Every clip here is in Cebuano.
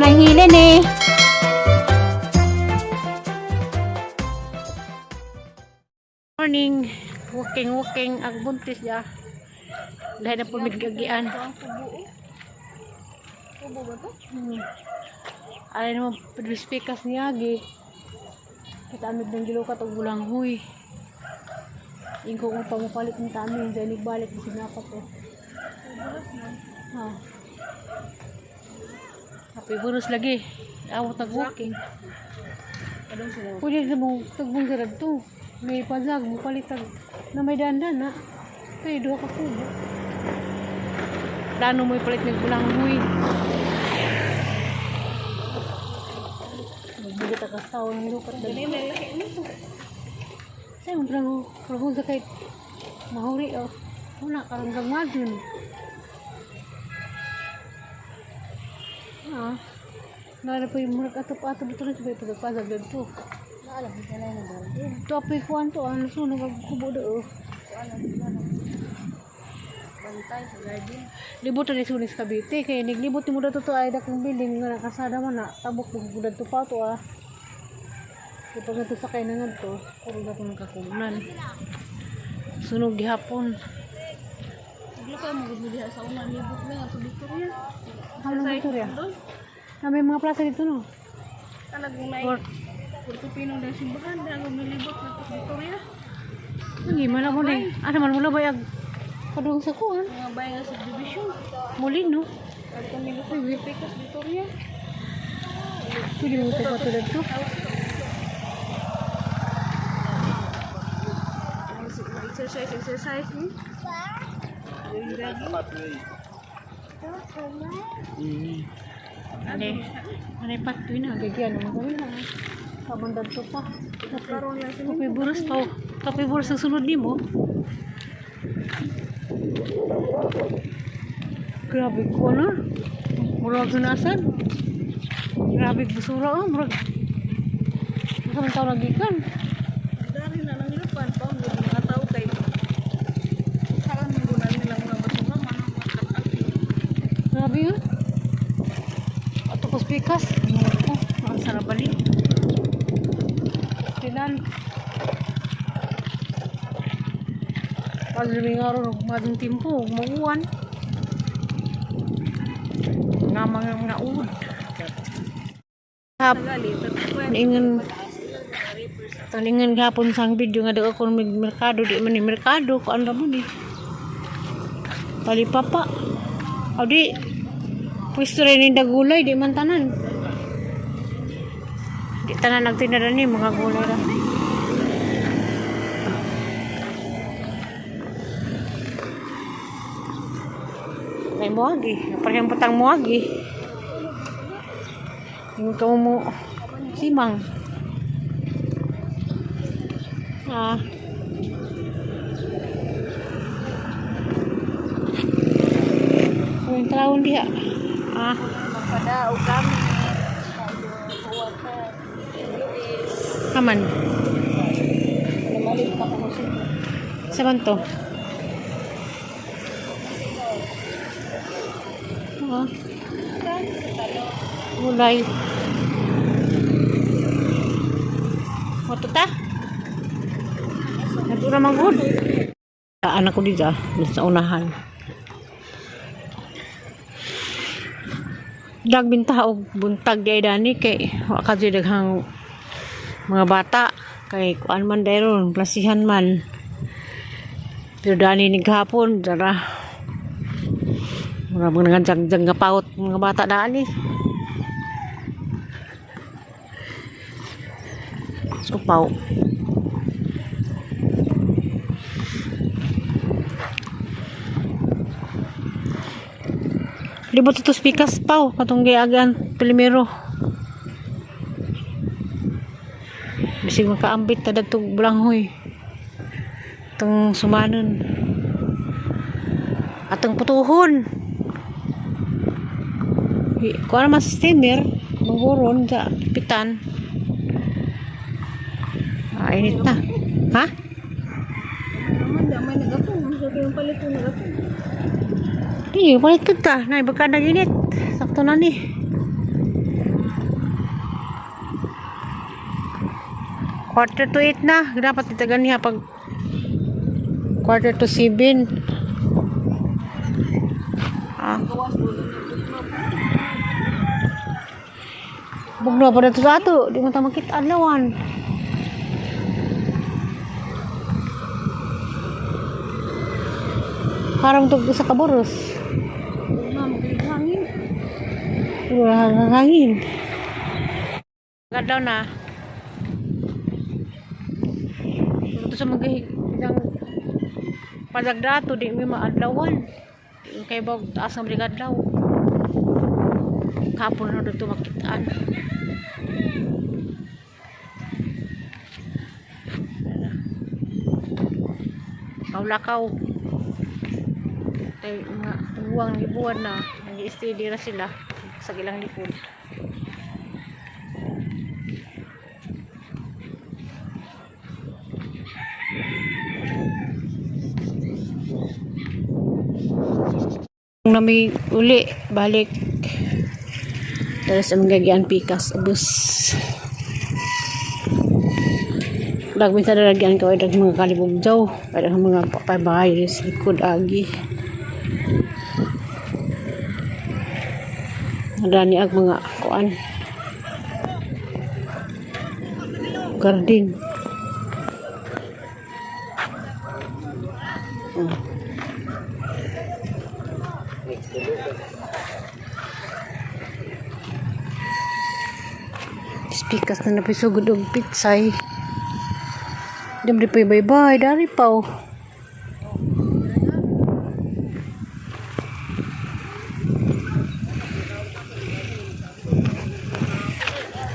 Sobrang hilin eh. Morning, walking, walking, ang buntis ya. Dahil na po migagian. Kubo ba to? Ay naman, pikas niya, gi. Kita amig ng gilukat og bulanghoy. Ingko ko pa mopalit ni tami, dahil nagbalik ni sinapat to. Ha. Happy bonus lagi. Awat nag walking. Adong sila. Pwede na mo tagbong garad to. May pazag, mo palitag na may dandan na. Kay duha ka kubo. Plano mo ipalit ng bulanghoy. Magbugat ka sa tao ng lukat. Dali na laki nito. Sa'yo, mo plano sa kahit mahuri oh. Wala, karang gagmadun. Ah. Nara pa yung murag atop-atop dito na sabay pagpazag dito. Naalam ko na na garden. Ito apoy kuwan to, ano sunog ang kubo do. Oh. Ano ano. Bantay sa garden. Libot na ni Sunis Cavite kay naglibot ni mo dato to ay dakong building nga nakasada man na tabok mo gud to pa to ah. Kay pag nato sakay na ngadto, kurog na ng kakunan. Sunog gihapon. Siglo ka mo gud diha sa una nibot na nga to Victoria. Ano Victoria? Doon. Na may mga plaza dito no. Talagang may Or Portofino na simbahan dahil nilibot na to Victoria. Hindi man ako ni. Ano man mula bayag kadung sa kuan. Mga bay nga subdivision. Muli no. Kag kami lukod Pikas Victoria. Pwede mo ito pa to dito. Exercise, exercise. Ane, ane patuloy na gagyan mo kami na. Kabandad to pa. Karon lang sa Kapoy buros pa. Kapoy buros ang sunod nimo. Grabe ko ano. Murag sunasan. Grabe busura oh, murag. Asa man tao nagikan? Dari na lang lupan pa ang mga tao kay saan mo na nila mga basura man ang mga kat-out. Grabe yun. Ato ko spikas. Oh, ang sarap bali. Tinan. Pag lumingaro, madung timpo, maguan. Nga mga mga uod. Hap, ingon talingan gapon sang video nga daw ako mig merkado di man ni merkado kuan ra mo ni. Talipapa. O di pwesto rin ni dagulay di man tanan. Di tanan nagtinda ni mga gulay ra. May muagi, parehang patang muagi. Yung ka mo simang. Ah. Yung taon diha. Ah, Magpadao kami. Water. kaman. Namalit pa ko sa Sa man to? Ah. Gulay. Moto ta? Natura man gud. Anak ko dito ah, sa unahan. Dagbinta og buntag di ay dani kay wa ka jud daghang mga bata kay kuan man dayron plasihan man. Pero dani ni gahapon dara. Mura mga nanganjang nga paut mga bata dani. Supaw. Libot ito spikas paw katong giagan primero. Bisig makaambit ta dadtog bulanghoy. Tong sumanon. Atong putuhon. Kuha naman sa steamer, maguron sa pitan. Ah, init na. Ha? Naman damay nagatong. Sa kayong palit ko nagatong. Di, palit ka ta. Nay, baka naginit. Sakto na ni. 7:45 na. Dapat itagan niya pag 6:45. Ah. Gawas mo na bugno. Bugno pa na to sa ato. Di mo ta makita adlawan. Harang to sa kaboros. Bugno maghangin. Wala hangin. Adlaw na. Ito sa mga isang padagdato di mi maadlawan. Di kay bag taas ng brigadlaw. Kapon na dito makitaan. Lakaw-lakaw. Tay mga buwang libuan na nag-steady ra sila sa ilang likod. Kung nami uli, balik. Tapos ang gagyan pikas, ubos. Dag minsan na lagyan ko ay dag mga kalibog daw. Ay dag mga papabahay sa likod agi. Dani ag mga kuan. Garden. Oh. Pikas na napisugod og pitsay. Di mo di pa bye-bye. Dari pa oh.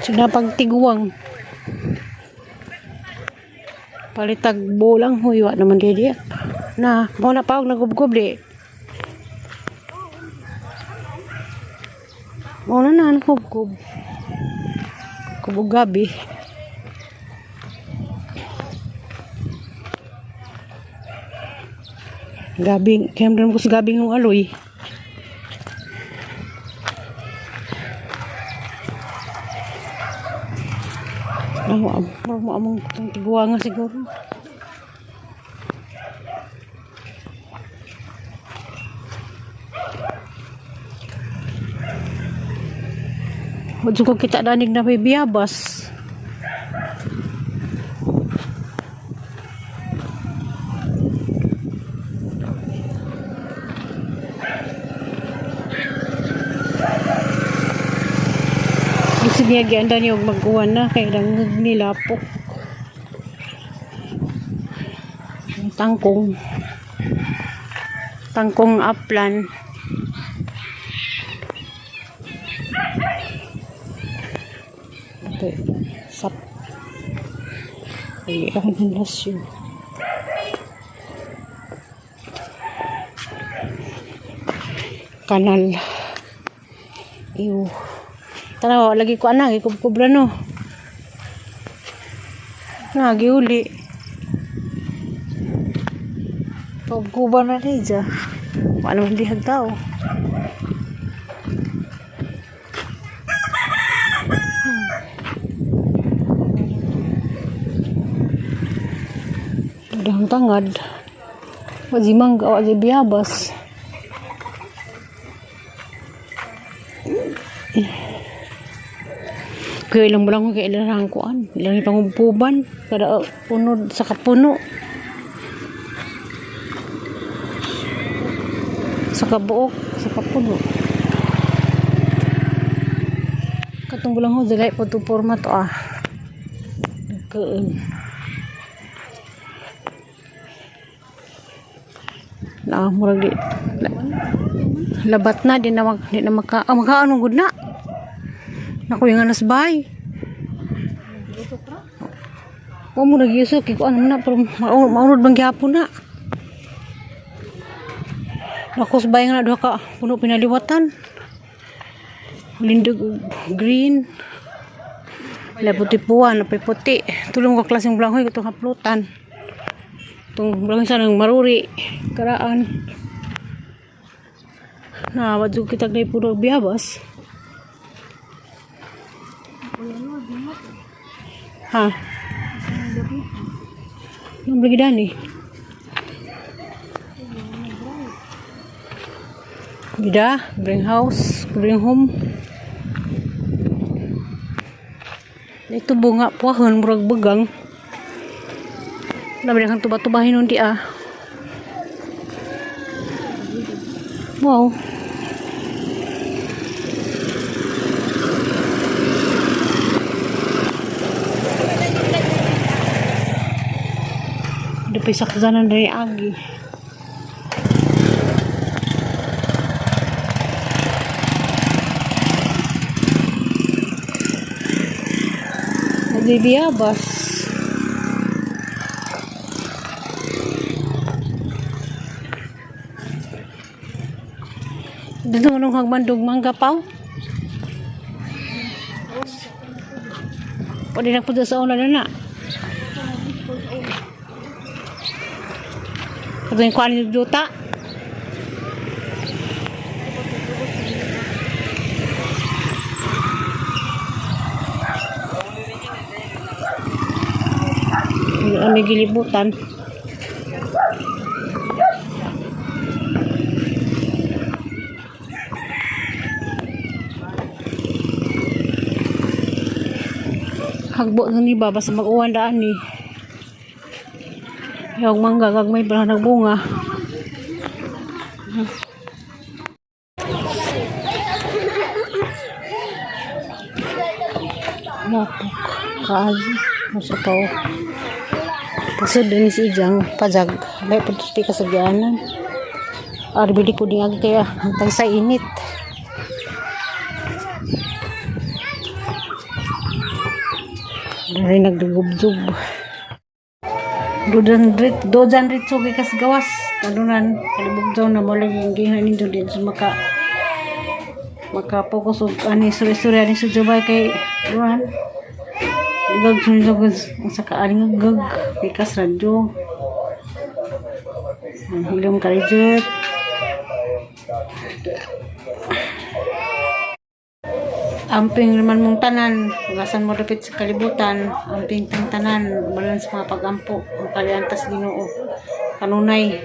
Sila pagtiguang. Palitag bolang huy wa naman di di. Na, mo na pa og nagubgob di. Mo na na nagubgob. Kubog gabi. Gabing, kaya ko sa gabing nung aloy. Ako, mo among itong tiguan nga siguro. Wadyo ko kita danig na may biyabas. Gusto niya gianda niyo mag-uwan na kay lang nilapok. Ang tangkong. Tangkong aplan. Ito, sap. Ay, ako ng lasyo. Kanal. Iyo. Tanaw, lagi ko anak, ikubkubra no. Nagi uli. Pagkuba na niya. Paano man dihag tao? Dahang tangad. Waji mangga, waji biyabas. Kaya ilang bulan ko kaya ilang rangkuan. Ilang ipangumpuban. Kada puno sa kapuno. Sa kabuok, sa kapuno. Katong bulan ko, dili po ito forma to ah. Nagkaon. Na, murag di. Labat na, di na, mag, di na maka, ah, makaano gud na. Naku, yung anas bay. Wa mo nagyusok, kay kuan man na, pero maunod bang gyapon na. Naku, sa bay nga na duha ka, puno pinaliwatan. Lindog og green. Laputi puwan, napay puti. Tulong ka klaseng blangoy, itong haplutan. Itong blangoy sa nang maruri. Karaan. Na, wadyo kita na puno biyabas. Ha? Ano lagi dani? Gida, bring house, bring home. Ito bunga puahon, murag bagang. Labi na kang tuba-tubahin nun di ah. Wow. Dapay sakzanan dari agi. Nagbibiyabas. Dito mo nung hagmandog mangga paw. Pwede na po sa una na na. Katong kuan ni duta. Ang may gilibutan. Hagbo na ni baba sa mag-uwan daan ni. Yung mangga gagmay pa nagbunga. Mapok kaagi masa pa oh. Pasod din si Ijang pajag. May patusti ka sa gianan. Arbili ko din agi kaya antay sa init. Dari nagdugubjub. Dojan ritso gikas gawas. Talunan kalibugjaw na mo lagi ang gihan ninyo din sa maka makapokus og ani suri-suri ani sa jubay kay duhan. Gag sunod sa kaani gag pikas radyo. Ang hilom kalijot. Amping naman mong tanan, hugasan mo dapit sa kalibutan, amping tang tanan, balan sa mga pagampo, ang kaliantas Ginoo. Kanunay.